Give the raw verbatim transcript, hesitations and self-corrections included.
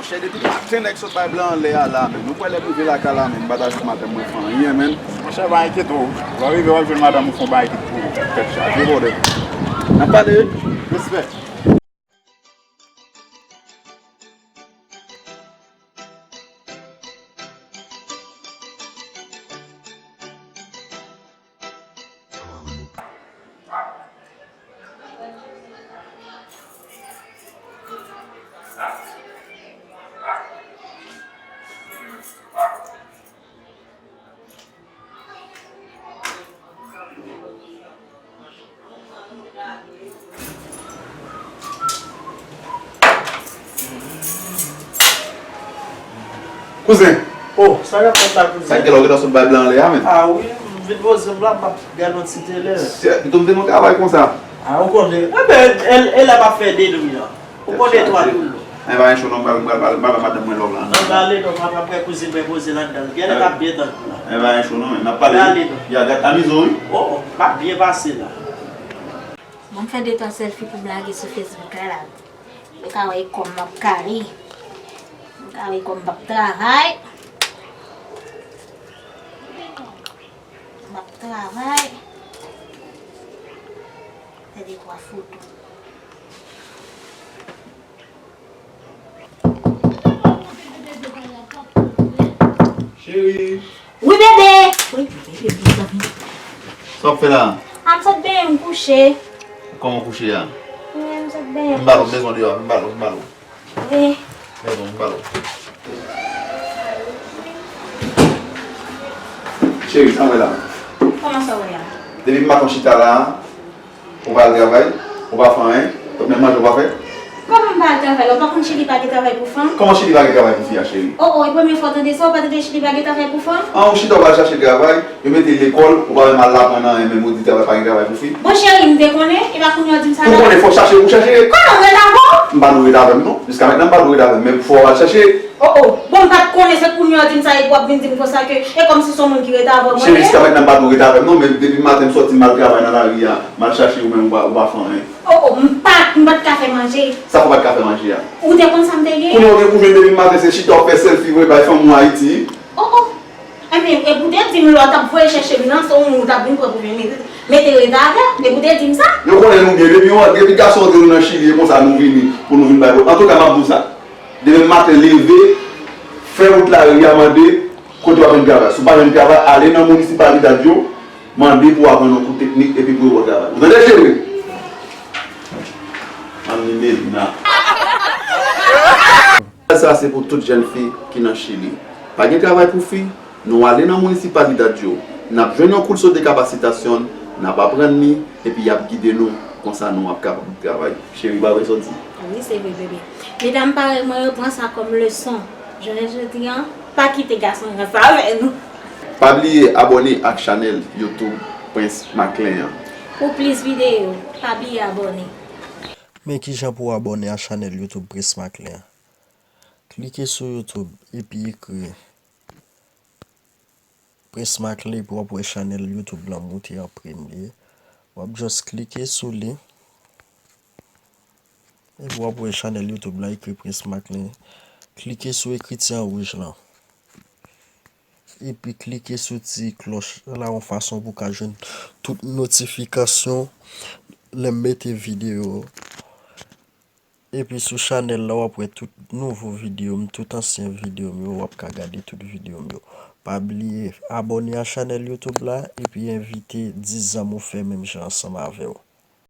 Chè, depi maten nèg sot bay blan anlè a la, menm. Nou kwè lè m rive lakay la, menm, m pa ta jwenn madanm mwen fè anyen, menm. Monchè, pa enkyete w. Lè w rive, w ap jwenn madanm ou fè yon bagay ki pou tèt chaje, brother. N ap pale. Respè. Kouzen. Oh, sa k ap fèt la, kouzen? Sa k gen la, w gentan sot bay blan anlè a, menm? Ah wi, m vin poze m la, m ap gade yon ti tele. Pito m te nan travay konsa. Ah, ou konnen. Enben, e, e la m ap fè de nwi an. Ou konnen twa kou l. Mwen pa gen cho non, m pral, m pral, m pral, m pral ba madanm mwen love la. Ann ale non, m ap, ap wè kouzin mwen poze ladan l. Genlè l ap byen tann ou la. Mwen pa gen cho non, men n ap pale. Ann ale non. Y a gad amizo, wi. Oh, oh, m ap byen pase la. Bon, m fè de twa sèlfi pou m lage sou Facebook la, la. Yo ka wè kòm m ap kale. Yo ka wè kòm m p ap travay. M ap travay. Fè de twa foto. Cheri. Wi, bebe. Wi, bebe, bebe. Sa w ap fè la? A, m sot benyen, m kouche. Kòman w kouche a? Wi, m sot benyen. M ba l, m bezwen w deyò, m ba l, m ba l. Wi. Mezon, m ba l. Cheri, sa m wè la? Kòman sa w wè a? Depi maten w chita la, ou pa al travay, ou pa fè anyen, menm manje ou pa fè. Kòman m pa al travay la? Ou pa konn Chili pa gen travay pou fanm? Kòman Chili pa gen travay pou fi a, cheri? Oh, oh, e premye fwa w tande sa, ou pa tande Chili pa gen travay pou fanm? An, ou chita ou pa al chache travay, yo mete lekòl, ou pa menm al aprann anyen, menm ou di travay pa gen travay pou fi. Bon, cheri, m te konnen, e pa kounye a w di m sa la. Ou konnen, fò w chache pou chache. Kòman, m ret avè w? M pa dwe w ret avè m, non. Jiska mentnan, m pa dwe w ret avè m, men fò w al chache. Oh, oh. Bon, m pa t konnen, se kounye a w di m sa, epi w ap vin di m konsa ke e kòmsi se yon moun ki ret avè w. Cheri, jiska mentnan, m pa dwe w ret avè m, non, men depi maten, m sòti, m al travay nan lari a, m al chache, ou menm, ou pa, ou pa fè anyen. Oh, oh, m pa, m pa t ka fè manje. Sa fè w pa t ka fè manje a? Ou te konn sa m te gen? Kounye a w gen pou jwenn depi maten, se chita w ap fè sèlfi, voye bay fanm ou Ayiti. Oh, oh. Enben, epi w te di m lè w t ap voye chèche m nan, se yon moun ou t ap vin pran pou vin mete, mete reta avè w. Epi w te di m sa. Yo konnen nou byen. Depi yon, depi gason antre nou nan Chili, e konsa nou vini pou nou vin bay vòt. Antouka, m ap di w sa. Demen maten, leve, fè wout lari a, mande kote w ap jwenn travay. Si w pa jwenn travay, ale nan municipalidad yo, mande pou w aprann yon kou teknik epi pou yo ba w travay. Ou tande, cheri? Ann ni Melina. Sa se pou tout jèn fi ki nan Chili. Pa gen travay pou fi, nou ale nan municipalidad yo. N ap jwenn yon curso de capacitación, n ap aprann li, epi y ap gide nou. Konsa nou ap kapab travay. Cheri, pa vre sa w di? Wi, se vre, bebe. Medam parèy mwen yo, pran sa kòm leson. Jounen jodi a, pa kite gason rans avè nou. Pa bliye abòne ak chanèl YouTube Prince Macklin an. Pou plis videyo, pa bliye abòne. Men kijan pou w abòne a chanèl YouTube Prince Macklin an. Klike sou YouTube epi ekri Prince Macklin epi w ap wè chanèl YouTube lan moute an premye. W ap just klike sou li. Epi w ap wè chanèl YouTube lan ekri Prince Macklin. Klike sou ekriti an wouj lan. Epi klike sou ti klòch la yon fason pou w ka jwenn tout notifikasyon lè m mete videyo. Epi sou chanèl la, w ap wè tout nouvo videyo m, tout ansyen videyo m yo, w ap ka gade tout videyo m yo. Pa bliye abòne a chanèl YouTube la, epi envite dis zanmi w fè menm jan ansanm avè w.